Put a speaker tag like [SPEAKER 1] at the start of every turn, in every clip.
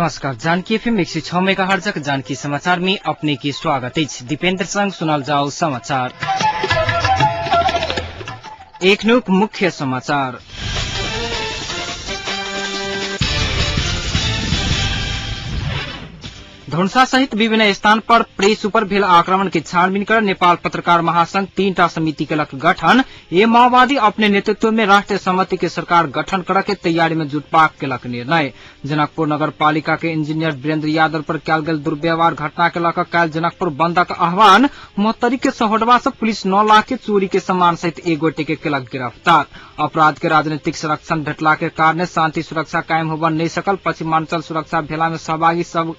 [SPEAKER 1] नमस्कार, जानकी एफएम 106 मेगाहर्जक जानकी समाचार में अपने के स्वागत अछि। दीपेंद्र संग सुनल जाओ समाचार। एखनुक मुख्य समाचार। धनुषा सहित विभिन्न स्थान पर प्रेस ऊपर भेल आक्रमण के छानबीन कर नेपाल पत्रकार महासंघ तीनटा समिति केलक गठन। ये माओवादी अपने नेतृत्व में राष्ट्रीय सहमति के सरकार गठन कर के तैयारी में जुटबाक केलक निर्णय। जनकपुर नगर पालिका के इंजीनियर वीरेंद्र यादव पर कयल गेल दुर्व्यवहार घटना के लऽ कयल जनकपुर बंदक आह्वान। महोत्तरी के सहोडवा से पुलिस 9 लाख के चोरी के सामान सहित एक गोटे के केलक गिरफ्तार। अपराध के राजनीतिक संरक्षण भेटला के कारणे शांति सुरक्षा कायम होबऽ नहि सकल। पश्चिमांचल सुरक्षा भेला में सहभागी सब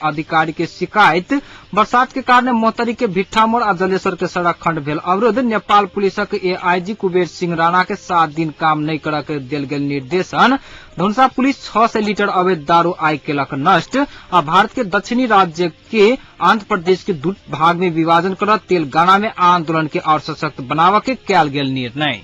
[SPEAKER 1] अधिकारी के शिकायत। बरसात के कारणे महोत्तरी के भिट्ठा मोड़ आ जलेश्वर के सड़क खंड भेल अवरुद्ध। नेपाल पुलिसक एआईजी कुबेर सिंह राणा के 7 दिन काम नहि करऽ के देल गेल निर्देशन। धनुषा पुलिस 600 लीटर अवैध दारू आइ केलक नष्ट। आ भारत के दक्षिणी राज्य के आंध्र प्रदेश के दू भाग में विभाजन कर तेलंगाना में आंदोलन के और सशक्त बनाव के कयल गेल निर्णय।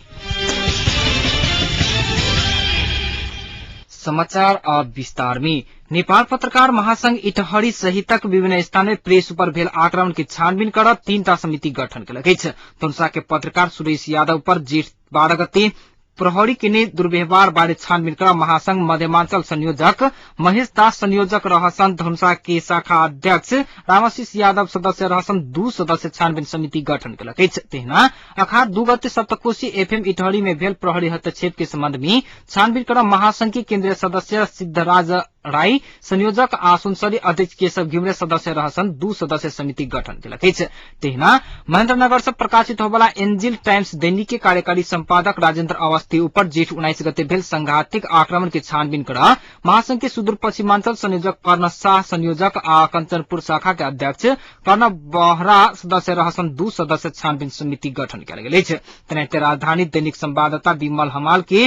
[SPEAKER 1] समाचार अब विस्तार में। नेपाल पत्रकार महासंघ इटहरी सहितक विभिन्न स्थान में प्रेस पर भेल आक्रमण के छानबीन कर तीनटा समिति गठन केलक अछि। धनुषा के पत्रकार सुरेश यादव पर जेठ 12 गते प्रहरी के दुर्व्यवहार बारे छानबीन कर महासंघ मध्यमांचल संयोजक महेश दास संयोजक रहसन धनुषा के शाखा अध्यक्ष रामाशीष यादव सदस्य रहसन 2 सदस्य छानबीन समिति गठन केलक अछि। तहिना अखार 2 गते सप्तकोशी एफएम इटहरी में भेल प्रहरी हस्तक्षेप के संबंध में छानबीन कर महासंघ के केन्द्रीय सदस्य सिद्धराज राई संयोजक आ सुनसरी अध्यक्ष केशव घिमिरे सदस्य रहसन 2 सदस्य समिति गठन केलक अछि। तहिना महेन्द्रनगर से प्रकाशित होबला एंजिल टाइम्स दैनिक के कार्यकारी संपादक राजेंद्र अवस्थी ऊपर जेठ 19 गते भेल संघातिक आक्रमण के छानबीन कर महासंघ के सुदूर पश्चिमांचल संयोजक कर्ण शाह संयोजक आ कंचनपुर शाखा के अध्यक्ष कर्ण बहरा सदस्य रहसन 2 सदस्य छानबीन समिति गठन कयल गेल अछि। तेनाहिते राजधानी दैनिक संवाददाता विमल हमाल के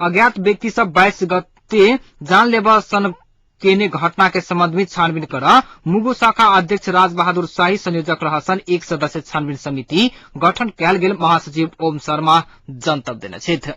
[SPEAKER 1] अज्ञात व्यक्ति सब 22 गते जानलेवा सन केने घटना के संबंध में छानबीन कर मुगु शाखा अध्यक्ष राजबहादुर शाही संयोजक रहसन 1 सदस्य छानबीन समिति गठन कयल गेल महासचिव ओम शर्मा जनतब देने छथि।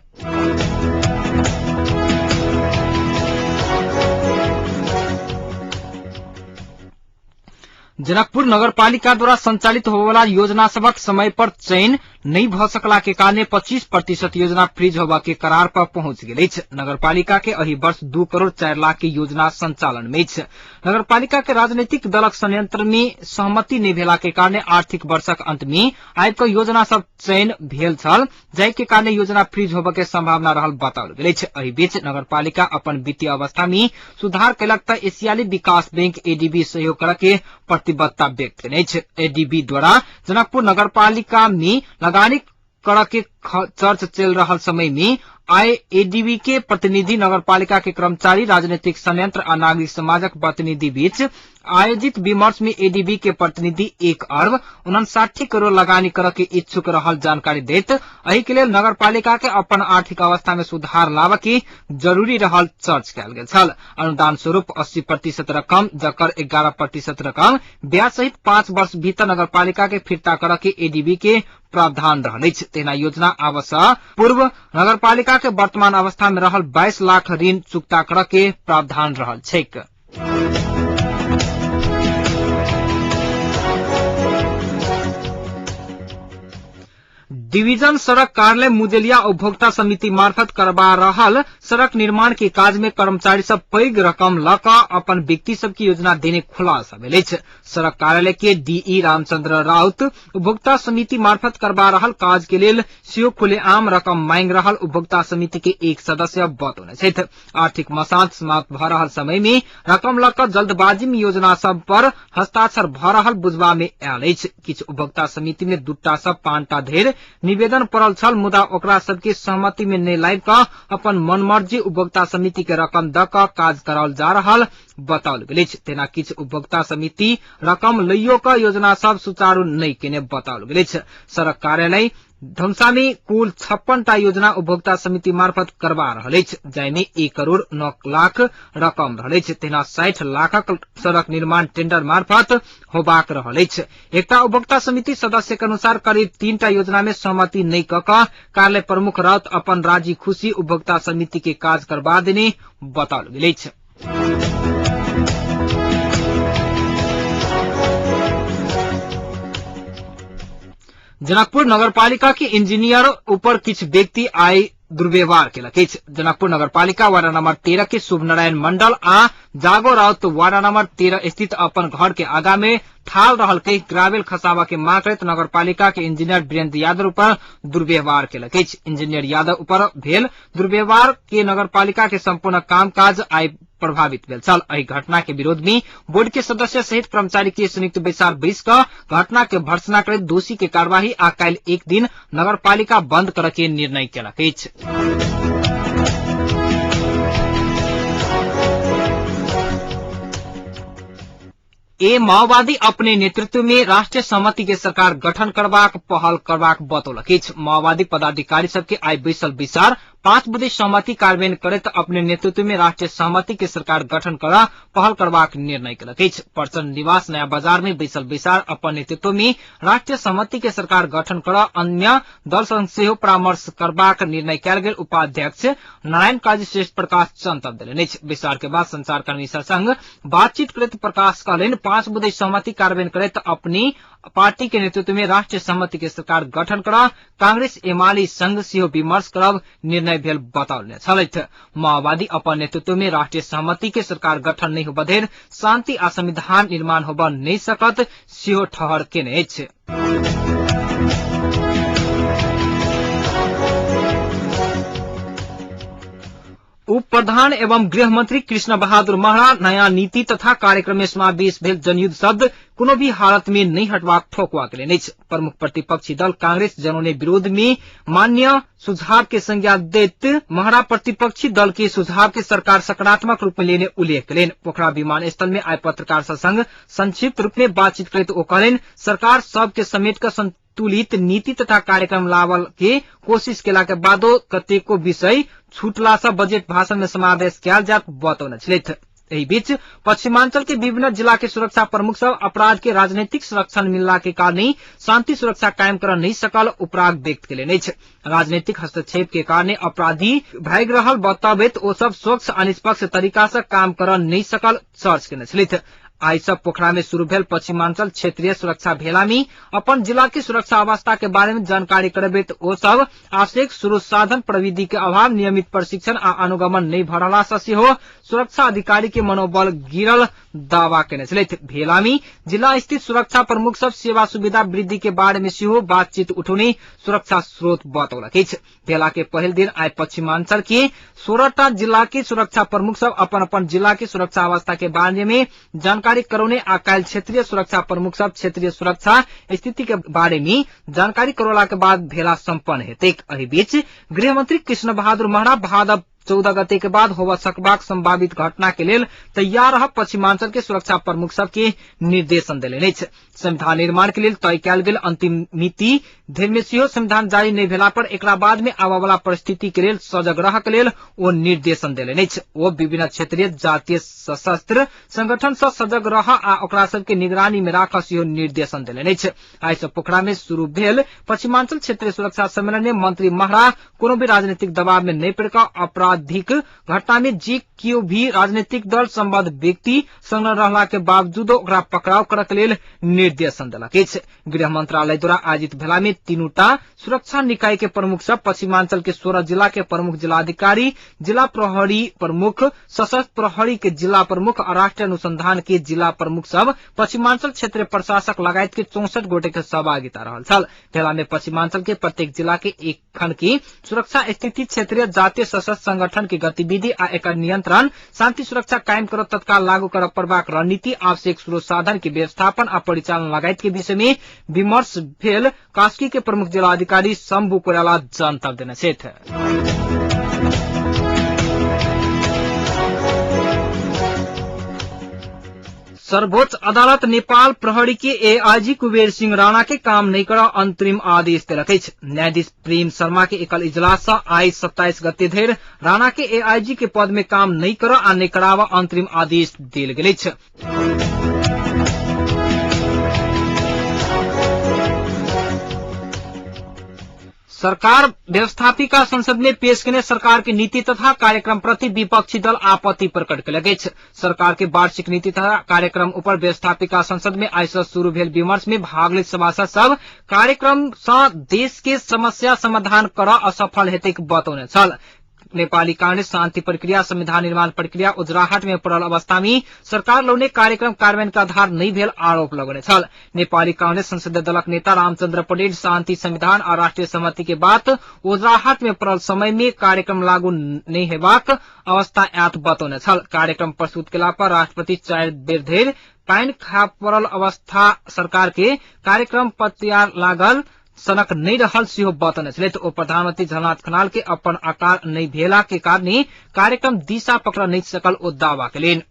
[SPEAKER 1] जनकपुर नगरपालिका द्वारा संचालित होबयवला योजना सभक समय पर चयन नहि भऽ सकला के कारणे 25% योजना फ्रीज होबय के करार पर पहुंच गेल अछि। नगरपालिका के एहि वर्ष 2 करोड़ 4 लाख के योजना संचालन में अछि। नगरपालिका के राजनीतिक दलक संयंत्र में सहमति नहि भेला के कारणे आर्थिक वर्षक अंत में आबि कऽ योजना सब चयन भेल छल, जाहि के कारणे योजना फ्रीज होबय के संभावना रहल बताओल गेल अछि। एहि बीच नगरपालिका अपन वित्तीय अवस्था में सुधार कयलक तऽ एशियाली विकास बैंक एडीबी सहयोग करय के प्रतिबद्धता व्यक्त केने अछि। एडीबी द्वारा जनकपुर नगरपालिका में लगानी करय के चर्च चलि रहल समय में आइ एडीबी के प्रतिनिधि नगरपालिका के कर्मचारी, राजनीतिक संयंत्र आ नागरिक समाजक प्रतिनिधि बीच आयोजित विमर्श में एडीबी के प्रतिनिधि 1 अर्ब 59 करोड़ लगानी करय के इच्छुक रहल जानकारी दैत एहि के लेल नगरपालिका के अपन आर्थिक अवस्था में सुधार लाबय के जरूरी रहल चर्च कयल गेल छल। अनुदान स्वरूप 80% रकम जकर 11% रकम ब्याज सहित 5 वर्ष भीतर नगरपालिका के फिर्ता करय के एडीबी के प्रावधान रहल अछि। तहिना योजना आवसँ पूर्व नगरपालिका के वर्तमान अवस्था में रहल 22 लाख ऋण चुकता करय के प्रावधान रहल छैक। डिवीजन सड़क कार्यालय मुजेलिया उपभोक्ता समिति मार्फत करबा रहल सड़क निर्माण के काज में कर्मचारी सब पैघ रकम ल क अपन व्यक्ति सब की योजना देने खुलासा भेल अछि। सड़क कार्यालय के डीई रामचंद्र राउत उपभोक्ता समिति मार्फत करबा रहल काज के लेल सेहो खुलेआम रकम मांगि रहल उपभोक्ता समिति के एक सदस्य बतौने छथि। आर्थिक मसांत समाप्त भ रहल समय में रकम ल क जल्दबाजी में योजना सब पर हस्ताक्षर भ रहल बुझबा में आयल अछि। किछु उपभोक्ता समिति में 2 सँ 5 धरि निवेदन पड़ल छल, मुदा ओकरा सबके सहमति में नहि लाबि क अपन मनमर्जी उपभोक्ता समिति के रकम द क काज कराओल जा रहल बताओल गेल अछि। तेना किछु उपभोक्ता समिति रकम लैयो क योजना सब सुचारू नहि केने बताओल गेल अछि। सड़क कार्यालय धनुषा में कुल 56 टा योजना उपभोक्ता समिति मार्फत करबा रहल अछि, जाहि में 1 करोड़ 9 लाख रकम रहल अछि। तहिना 60 लाखक सड़क निर्माण टेंडर मार्फत होबाक रहल अछि। एकटा उपभोक्ता समिति सदस्य के अनुसार करीब 3 टा योजना में सहमति नहि क क कार्यालय प्रमुख राउत अपन राजी खुशी उपभोक्ता समिति के काज करबा देने बताओल गेल अछि। जनकपुर नगरपालिका के इंजीनियर ऊपर किछु व्यक्ति आइ दुर्व्यवहार केलक अछि। जनकपुर नगरपालिका वार्ड नंबर 13 के शुभनारायण मंडल आ जागो राउत वार्ड नंबर 13 स्थित अपन घर के आगा में ठाल रहल कहि ग्रावेल खसाबा के मांग करैत नगरपालिका के इंजीनियर वीरेंद्र यादव ऊपर दुर्व्यवहार केलक अछि। इंजीनियर यादव ऊपर भेल दुर्व्यवहार के नगरपालिका के संपूर्ण कामकाज आइ प्रभावित भेल छल। एहि घटना के विरोध में बोर्ड के सदस्य सहित कर्मचारी के संयुक्त बैसार बैस कऽ घटना के भर्त्सना करैत दोषी के कार्यवाही आ काल्हि एक दिन नगरपालिका बंद करऽ के निर्णय केलक अछि। ए माओवादी अपने नेतृत्व में राष्ट्रीय सहमति के सरकार गठन करबाक पहल करबाक बतौलक अछि। माओवादी पदाधिकारी सबके आइ बैसल बैसार 5 बुँदे सहमति कार्यान्वयन करैत अपने नेतृत्व में राष्ट्रीय सहमति के सरकार गठन कर पहल करबाक निर्णय केलक अछि। प्रचंड निवास नया बाजार में बैसल बैसार अपन नेतृत्व में राष्ट्रीय सहमति के सरकार गठन कर अन्य दल संग सेहो परामर्श करबाक निर्णय कयल गेल उपाध्यक्ष नारायण काजी श्रेष्ठ प्रकाश जनतब देलनि अछि। बैसार के बाद संचारकर्मी संग बातचीत करैत प्रकाश कहलनि 5 बुँदे सहमति कार्यान्वयन करैत अपनी पार्टी के नेतृत्व में राष्ट्रीय सहमति के सरकार गठन कर कांग्रेस एमाले संग सेहो विमर्श करब निर्णय भेल बतौने छलथि। माओवादी अपन नेतृत्व में राष्ट्रीय सहमति के सरकार गठन नहि होबय धरि शांति आ संविधान निर्माण होबय नहि सकत सेहो ठहर केने अछि। उप प्रधान एवं गृह मंत्री कृष्ण बहादुर महरा नया नीति तथा कार्यक्रम में समावेश भेल जनयुद्ध शब्द कोनो भी हालत में नहीं हटबाक ठोकवा केलनि अछि। प्रमुख प्रतिपक्षी दल कांग्रेस जनौने विरोध में मान्य सुझाव के संज्ञा दैत महरा प्रतिपक्षी दल के सुझाव के सरकार सकारात्मक रूप में लेने उल्लेख केलनि। पोखरा विमानस्थल में आइ पत्रकार संग संक्षिप्त रूप में बातचीत करैत ओ कहलनि सरकार सबके समेट कऽ संतुलित नीति तथा कार्यक्रम लावल के कोशिश केला के बादो कतेको विषय छूटला सँ बजट भाषण में समावेश कयल जायत बतौने छलथि। एहि बीच पश्चिमांचल के विभिन्न जिला के सुरक्षा प्रमुख सब अपराध के राजनीतिक संरक्षण मिलला के कारण शांति सुरक्षा कायम कर नहीं सकल उपराग व्यक्त केलनि अछि। राजनीतिक हस्तक्षेप के कारण अपराधी भागि रहल बतबैत ओ सब स्वच्छ आ निष्पक्ष तरीका से काम कर नहीं सकल चर्च केने छलथि। आइ सँ पोखरा में शुरू भेल पश्चिमांचल क्षेत्रीय सुरक्षा भेला में अपन जिला के सुरक्षा अवस्था के बारे में जानकारी करबैत ओ सब आवश्यक स्रोत साधन प्रविधि के अभाव, नियमित प्रशिक्षण आ अनुगमन नहि भऽ रहला सँ सेहो सुरक्षा अधिकारी के मनोबल गिरल दावा केने छलथि। भेला में जिला स्थित सुरक्षा प्रमुख सब सेवा सुविधा वृद्धि के बारे में सेहो बातचीत उठौने सुरक्षा स्रोत बतौलक अछि। भेला के पहिल दिन आइ पश्चिमांचल के 16टा जिला के सुरक्षा प्रमुख सब अपन अपन जिला के सुरक्षा अवस्था के बारे में जानकारी करौने आ काल्हि क्षेत्रीय सुरक्षा प्रमुख सब क्षेत्रीय सुरक्षा स्थिति के बारे में जानकारी करौला के बाद भेला सम्पन्न हेतैक। एहि बीच गृहमंत्री कृष्ण बहादुर महरा भादव 14 गते के बाद होबय सकबाक संभावित घटना के लेल तैयार रह पश्चिमांचल के सुरक्षा प्रमुख सब के निर्देशन देलनि अछि। संविधान निर्माण के लेल तय कयल गेल अंतिम मिति धरि मे सेहो संविधान जारी नहि भेला पर एकरा बाद मे आबय वाला परिस्थिति के लेल सजग रहय के लेल ओ निर्देशन देलनि अछि। ओ विभिन्न क्षेत्रीय जातीय सशस्त्र संगठन सँ सजग रह आ ओकरा सबके निगरानी मे राखऽ सेहो निर्देशन देलनि अछि। आइ सँ पोखरा मे शुरू भेल पश्चिमांचल क्षेत्रीय सुरक्षा सम्मेलन मे मंत्री महरा कोनो भी राजनीतिक दबाव में नहीं पड़िकऽ आपराधिक घटना में जे केओ भी राजनीतिक दल संबद्ध व्यक्ति संलग्न रहला के बावजूदो ओकरा पकड़ाव करऽ के लेल निर्देशन देलक अछि। गृह मंत्रालय द्वारा आयोजित भेला में तीनूटा सुरक्षा निकाय के प्रमुख सब पश्चिमांचल के 16 जिला के प्रमुख जिलाधिकारी, जिला प्रहरी प्रमुख, सशस्त्र प्रहरी के जिला प्रमुख और राष्ट्रीय अनुसंधान के जिला प्रमुख सब पश्चिमांचल क्षेत्र प्रशासक लगायत के 64 गोटे के सहभागिता रहल छल। भेला में पश्चिमांचल के प्रत्येक जिला के एक खंड की सुरक्षा स्थिति, क्षेत्रीय जातीय सशस्त्र संगठन के गतिविधि आ एकर नियंत्रण, शांति सुरक्षा कायम कर तत्काल लागू कर पड़बाक रणनीति, आवश्यक स्रोत साधन के व्यवस्थापन आ परिचालन लगायत के विषय में विमर्श भेल कास्की के प्रमुख जिलाधिकारी शंभू कोइराला जनतब देने छथि। सर्वोच्च अदालत नेपाल प्रहरी के एआईजी कुबेर सिंह राणा के काम नहीं कर अंतरिम आदेश देलक अछि। न्यायाधीश प्रेम शर्मा के एकल इजलास सँ आइ 27 गते धरि राणा के एआईजी के पद में काम नहीं कर आ नहीं करावा अंतरिम आदेश देल गेल अछि। सरकार व्यवस्थापिका संसद में पेश केने सरकार के नीति तथा कार्यक्रम प्रति विपक्षी दल आपत्ति प्रकट केलक अछि। सरकार के वार्षिक नीति तथा कार्यक्रम ऊपर व्यवस्थापिका संसद में आइ सँ शुरू भेल विमर्श में भाग लैत सभासद सब कार्यक्रम सँ देश के समस्या समाधान करऽ असफल हेतैक बतौने छल। नेपाली कांग्रेस शान्ति प्रक्रिया संविधान निर्माण प्रक्रिया उजराहट में पड़ल अवस्था में सरकार लौने कार्यक्रम कार्यान्वयन के आधार नहीं भेल आरोप लगौने छल। नेपाली कांग्रेस संसदीय दलक नेता रामचंद्र पटेल शान्ति संविधान आ राष्ट्रीय सहमति के बात उजराहट में पड़ल समय में कार्यक्रम लागू नहीं हेबाक अवस्था आयत बतौने छल। कार्यक्रम प्रस्तुत केला पर राष्ट्रपति 4 बेर धरि पानि खा पड़ल अवस्था सरकार के कार्यक्रम पतियार लागल सनक नहि रहल सेहो बतौने छलथि। ओ प्रधानमंत्री झलनाथ खनाल के अपन आकार नहि भेला के कारणे कार्यक्रम दिशा पकड़ नहि सकल ओ दावा केलनि।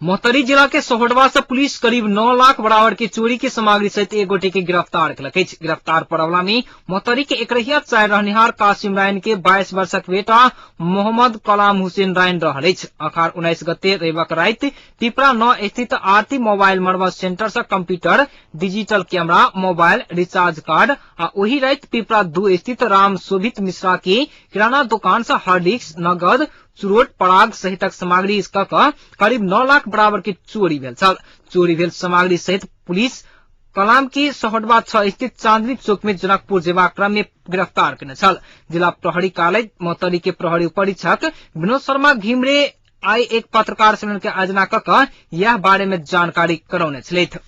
[SPEAKER 1] मोहतरी जिला के सोहडवा से पुलिस करीब 9 लाख बराबर के चोरी के सामग्री सहित एक गोटे के गिरफ्तार केलक अछि। गिरफ्तार पड़वला में मोहतरी के एकरहिया चाय रहनिहार कासिम रायन के 22 वर्षक बेटा मोहम्मद कलाम हुसैन रायन रहल अछि। अखाड़ 19 गते रविक राति पिपरा 9 स्थित आरती मोबाइल मरम्मत सेंटर से computer, digital camera, mobile, recharge card आ ओही राति पिपरा 2 स्थित राम शोभित मिश्रा के किराना दुकान से हॉर्लिक्स, नगद, चुरोट, पराग सहितक सामग्री क कऽ करीब 9 लाख बराबर के चोरी भेल छल। चोरी भेल सामग्री सहित पुलिस कलाम के सहोडवा 6 स्थित चांदनी चौक में जनकपुर जेबाक क्रम में गिरफ्तार केने छल। जिला प्रहरी कार्यालय मोहतरी के प्रहरी उपरीक्षक विनोद शर्मा घिमरे आइ एक पत्रकार सम्मेलन के आयोजना क कऽ यह बारे में जानकारी करौने छलथि।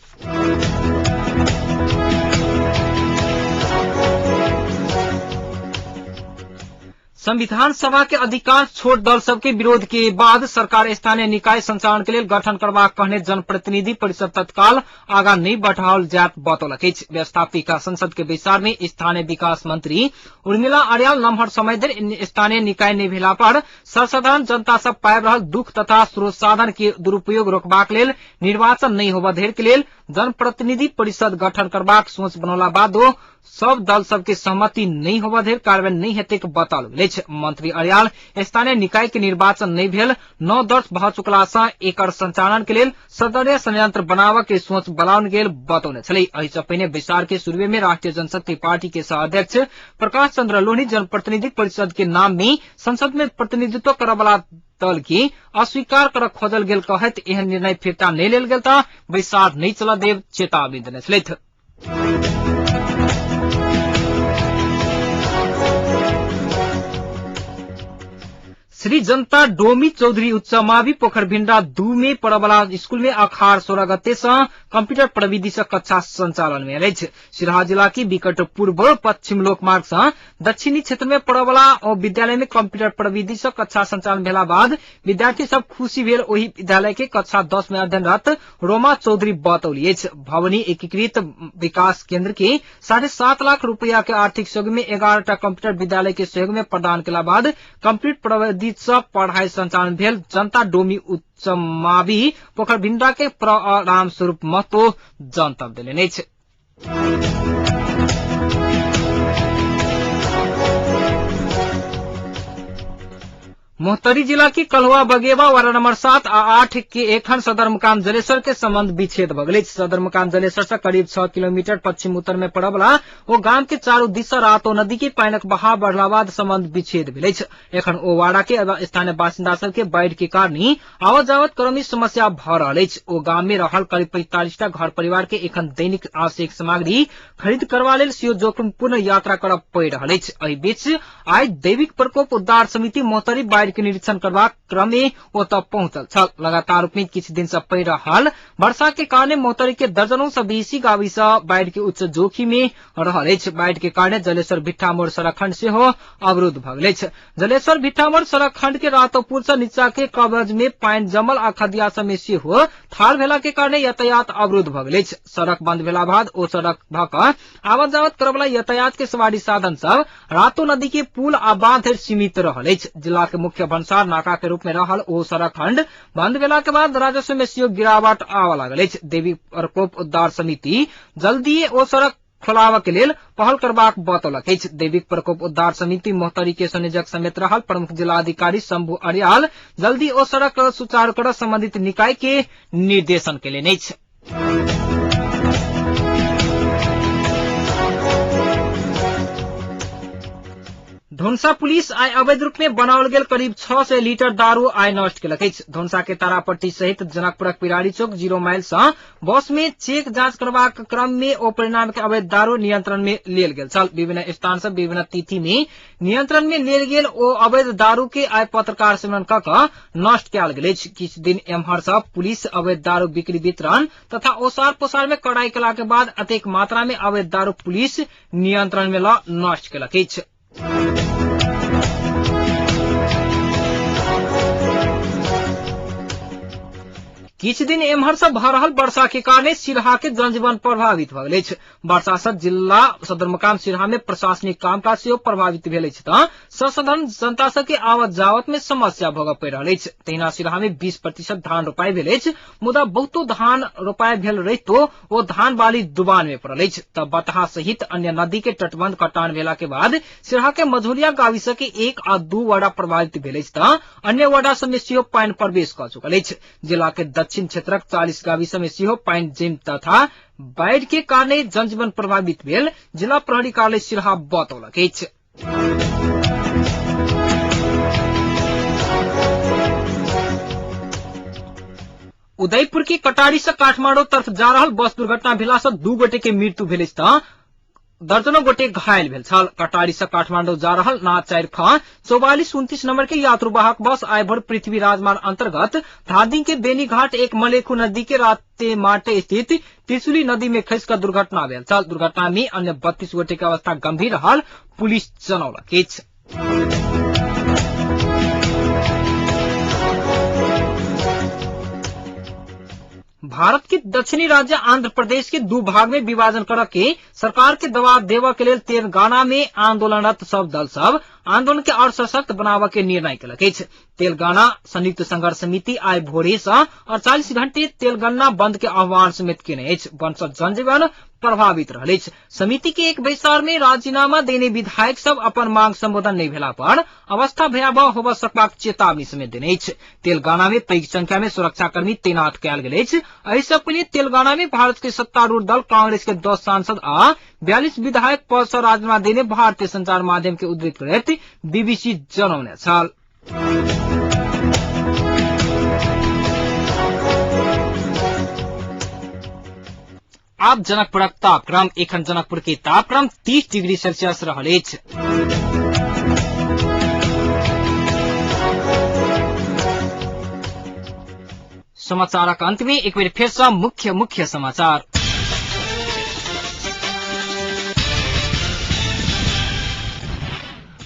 [SPEAKER 1] संविधान सभा के अधिकांश छोट दल सबके विरोध के बाद सरकार स्थानीय निकाय संचालन के लेल गठन करबाक कहने जनप्रतिनिधि परिषद तत्काल आगा नहि बढ़ाओल जायत बतौलक अछि। व्यवस्थापिका संसद के बैसार में स्थानीय विकास मंत्री उर्मिला आर्याल नमहर समय धरि स्थानीय निकाय नहि भेला पर सर्वसाधारण जनता सब पाबि रहल दुख तथा स्रोत साधन के दुरुपयोग रोकबाक लेल निर्वाचन नहि होबय धरि के लेल जनप्रतिनिधि परिषद गठन करबाक सोच बनौला बादो सब दल सबके सहमति नहि होबय धरि कार्यान्वयन नहि हेतैक बताओल गेल अछि। मंत्री अर्याल स्थानीय निकाय के निर्वाचन नहि भेल 9 वर्ष भऽ चुकला सँ एकर संचालन के लेल सदनीय संयंत्र बनाबय के सोच बनाओल गेल बतौने छलै। एहि सँ पहिने बैसार के शुरुए में राष्ट्रीय जनशक्ति पार्टी के सह अध्यक्ष प्रकाश चंद्र लोहनी जनप्रतिनिधि परिषद के नाम में संसद में प्रतिनिधित्व करय वाला दल के अस्वीकार करऽ खोजल गेल कहैत एहन निर्णय फिर्ता नहि लेल गेल तऽ बैसार नहि चलऽ देब चेतावनी देने छलथि। श्री जनता डोमी चौधरी उच्च मावि पोखरभिंडा 2 में पड़वला स्कूल में अखाड़ 16 गते से कंप्यूटर प्रविधि से कक्षा संचालन में अछि। सिराहा जिला की विकट पूर्व पश्चिम लोकमार्ग से दक्षिणी क्षेत्र में पड़वला ओ विद्यालय में कंप्यूटर प्रविधि से कक्षा संचालन भेला बाद विद्यार्थी सब खुशी भेल। ओहि विद्यालय के कक्षा 10 में अध्ययनरत रोमा चौधरी बतौली अछि। भवनी एकीकृत विकास केंद्र के 7.5 लाख रुपया के आर्थिक सहयोग में 11 टा कंप्यूटर विद्यालय के सहयोग में प्रदान केला बाद कंप्यूटर प्रविधि से पढ़ाई संचालन भेल जनता डोमी उच्च मावि पोखरभिंडा के प्र राम स्वरूप महतो जनतब देलनि अछि। मोहतरी जिला की कलहुआ बगेवा वार्ड नंबर 7 आ 8 के एखन सदर मुकाम जलेश्वर के संबंध विच्छेद भऽ गेल अछि। सदर मुकाम जलेश्वर से करीब 6 किलोमीटर पश्चिम उत्तर में पड़वला ओ गाम के चारू दिस सँ रातो नदी के पानिक बहाव बढ़ला बाद संबंध विच्छेद भेल अछि। एखन ओ वाड़ा के स्थानीय बासिन्दा सब के बाढ़ि के कारण आवत जावत क्रमिक समस्या भऽ रहल अछि। ओ गाम में रहल करीब 45 टा घर परिवार के एखन दैनिक आवश्यक सामग्री खरीद करबा लेल सेहो जोखिमपूर्ण यात्रा करऽ पड़ि रहल अछि। एहि बीच आइ दैविक प्रकोप उद्धार समिति मोहतरी बाढ़ि के निरीक्षण करबाक क्रम में ओतऽ पहुंचल छल। लगातार रूप में किछु दिन से पड़ि रहल वर्षा के कारण मोहतरी के दर्जनों से बेसी गावी से बाढ़ि के उच्च जोखिम में रहल अछि। बाढ़ि के कारण जलेश्वर भिट्ठा मोड़ सड़क खंड सेहो अवरुद्ध भऽ गेल अछि। जलेश्वर भिट्ठामोड़ सड़क खंड के रातोपुर से नीचा के कवच में पानि जमल आ खदिया सब में सेहो थाल भेला के कारण यातायात अवरुद्ध भऽ गेल अछि। सड़क बंद भेला बाद ओ सड़क भऽ कऽ आवत जावत करवला यातायात के सवारी साधन सब रातो नदी के पुल आ बांध धरि सीमित रहल अछि। जिला के मुख्य भंसार नाका के रूप में रहल ओ सड़क खंड बंद भेला के बाद राजस्व में सेहो गिरावट आबऽ लागल अछि। देवी प्रकोप उद्धार समिति जल्दीए ओ सड़क खोलाबऽ के लेल पहल करबाक बतौलक अछि। दैविक प्रकोप उद्धार समिति मोहतरी के संयोजक समेत रहल प्रमुख जिलाधिकारी शंभू अर्याल जल्दी ओ सड़क सुचारू कर संबंधित निकाय के निर्देशन केलनि अछि। धनुषा पुलिस आइ अवैध रूप में बनाओल गेल करीब 600 लीटर दारू आइ नष्ट केलक अछि। धनुषा के तारापट्टी सहित जनकपुरक पिरारी चौक 0 माइल सँ बस में चेक जांच करबाक क्रम में ओ परिणाम के अवैध दारू नियंत्रण में लेल गेल छल। विभिन्न स्थान सँ विभिन्न तिथि में नियंत्रण में लेल गेल ओ अवैध दारू के आइ पत्रकार सम्मेलन क कऽ नष्ट कयल गेल अछि। किछु दिन एम्हर सँ पुलिस अवैध दारू बिक्री वितरण तथा ओसार पोसार में कड़ाई केला के बाद अतेक मात्रा में अवैध दारू पुलिस नियंत्रण में ल नष्ट केलक अछि। किछु दिन एम्हर सँ भऽ रहल वर्षा के कारणे सिरहा के जनजीवन प्रभावित भऽ गेल अछि। वर्षा सँ जिला सदरमुकाम सिरहा में प्रशासनिक कामकाज सेहो प्रभावित भेल अछि तऽ सर्वसाधारण जनता सबके आवत जावत में समस्या भोगय पड़ि रहल अछि। तहिना सिरहा में 20% धान रोपाई भेल अछि, मुदा बहुतो धान रोपाई भेल रहितो ओ धान बाली डुबान में पड़ल अछि। तऽ बतहा सहित अन्य नदी के तटबंध कटान भेला के बाद सिरहा के मझौलिया गाविस के 1 आ 2 वडा प्रभावित भेल अछि तऽ अन्य वडा सब में सेहो पानि प्रवेश कऽ चुकल अछि। जिला के दक्षिण क्षेत्रक 40 गाविस में सेहो पानि जमि तथा बाढ़ि के कारणे जनजीवन प्रभावित भेल जिला प्रहरी कार्यालय सिरहा बतौलक अछि। उदयपुर के कटारी से काठमांडू तरफ जा रहल बस दुर्घटना भेला से 2 गोटे के मृत्यु भेल अछि तऽ दर्जनों गोटे घायल भेल छल। कटारी से काठमांडू जा रहल ना 4 ख 4429 नंबर के यात्रुवाहक बस आइ भोर पृथ्वी राजमार्ग अंतर्गत धादिंग के बेनीघाट एक मलेखू नदी के राते माटे स्थित त्रिशुली नदी में खसि कऽ दुर्घटना भेल छल। दुर्घटना में अन्य 32 गोटे के अवस्था गंभीर रहल पुलिस जनौलक अछि। भारत के दक्षिणी राज्य आंध्र प्रदेश के 2 भाग में विभाजन कर के सरकार के दबाव देव के लेल तेलंगाना में आंदोलनरत सब दल सब आंदोलन के और सशक्त बनाव के निर्णय केलक अछि। तेलंगाना संयुक्त संघर्ष समिति आइ भोरे सँ 48 घंटे तेलंगाना बंद के आह्वान समेत केने अछि। बंद सँ जनजीवन प्रभावित रहल अछि। समिति के एक बैसार में राजीनामा देने विधायक सब अपन मांग संबोधन नहीं भेला पर अवस्था भयावह होबय सकबाक चेतावनी समेत देने अछि। तेलंगाना में पैघ संख्या में सुरक्षाकर्मी तैनात कयल गेल अछि। एहि सँ पहिने तेलंगाना में भारत के सत्तारूढ़ दल कांग्रेस के 10 सांसद आ 42 विधायक पद सँ राजीनामा देने भारतीय संचार माध्यम के उद्धृत करैत बीबीसी जनौने छल। आब जनकपुरक तापक्रम। एखन जनकपुर के तापक्रम 30 डिग्री सेल्सियस रहल अछि। समाचारक अंत में एक बेर फेर सँ मुख्य मुख्य समाचार।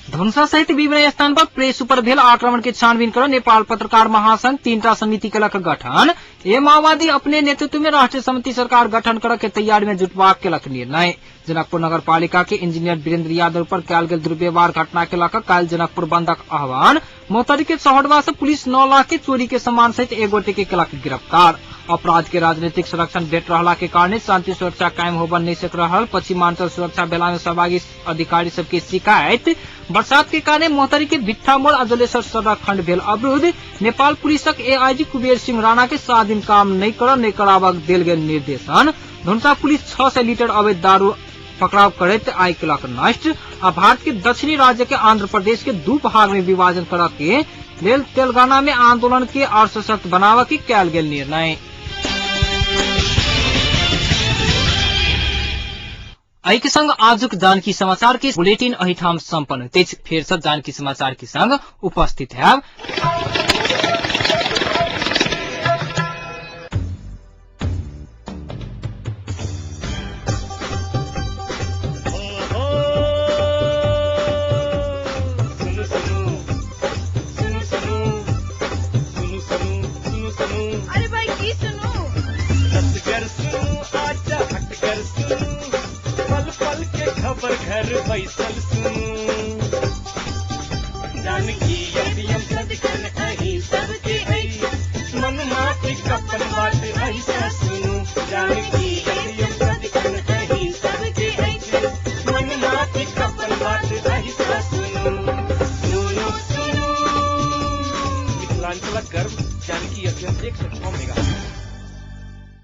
[SPEAKER 1] धनुषा सहित विभिन्न स्थान पर प्रेस ऊपर भेल आक्रमण के छानबीन कर नेपाल पत्रकार महासंघ 3टा समिति केलक गठन। ए माओवादी अपने नेतृत्व में राष्ट्रीय समिति सरकार गठन कर के तैयारी में जुटबाक केलक निर्णय। जनकपुर नगर पालिका के इंजीनियर वीरेंद्र यादव पर कयल गेल दुर्व्यवहार घटना के लऽ कऽ काल्हि जनकपुर बंदक आह्वान। मोहतरी के सहोडवा से पुलिस 9 लाख के चोरी के सामान सहित एक गोटे के केलक गिरफ्तार। अपराध के राजनीतिक संरक्षण भेट रहला के कारण शांति सुरक्षा कायम होबऽ नहीं सक रहल पश्चिमांचल सुरक्षा भेला में सहभागी अधिकारी सबके शिकायत। बरसात के कारण मोहतरी के भिट्ठा मोड़ आ जलेश्वर सड़क खंड भेल अवरुद्ध। नेपाल पुलिसक एआईजी कुबेर सिंह राणा के 7 दिन काम नहीं कर नहीं कराबक देल गेल निर्देशन। धनुषा पुलिस 600 लीटर अवैध दारू पकड़ाव करैत आइ केलक नष्ट। आ भारत के दक्षिणी राज्य के आंध्र प्रदेश के 2 भाग में विभाजन करऽ के लेल तेलंगाना में आंदोलन के और सशक्त बनाबऽ के कयल गेल निर्णय। एहि के संग आजुक जानकी समाचार के बुलेटिन एहिठाम संपन्न होइत अछि। फेर सब जानकी समाचार के संग उपस्थित हैब।
[SPEAKER 2] सुनु सुनु सुनु सुनु सुनु सुनु सुनु सुनु।
[SPEAKER 3] अरे भाई की सुनू?
[SPEAKER 2] रसगर सुनू आजा हटकर सुनू, पल पल के खबर घर बैसल सुनू। जानकी एफएम सदिखन अहीं सबके अछि, मन माटी अपन बात ऐसा सुनू। जानकी एफएम सदिखन अहीं सबके अछि।
[SPEAKER 1] 106 मेगा।